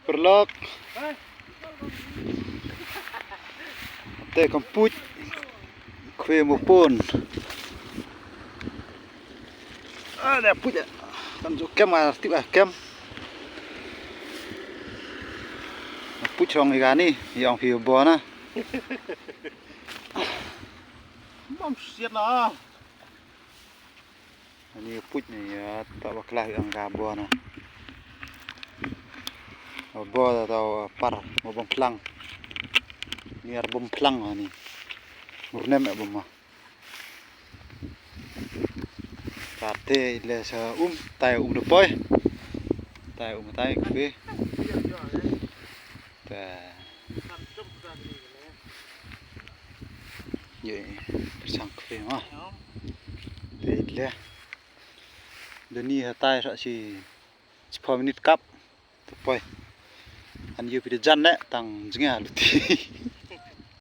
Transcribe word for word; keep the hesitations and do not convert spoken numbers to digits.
Paralok. Te kam puit. Khwe mo pun. Ah, da puit. Kan ju kem ah, tip ah kem. Puit hong i gani, yong phi bo na. Mam siat na. Ani puit ni ya, ta ba klah ang ka bo na. Bo ta ta par, mo bom plang. Ni ar bom plang ani. Murnem e bom ma. Ta te le sa um, tai um de poi. Tai um tai kwe. Ta. Ye, persang kwe ma. Te le. Deni ha tai sa si. Sepha minit kap. Te poi. An yu pi de jan ne tang jnga luti.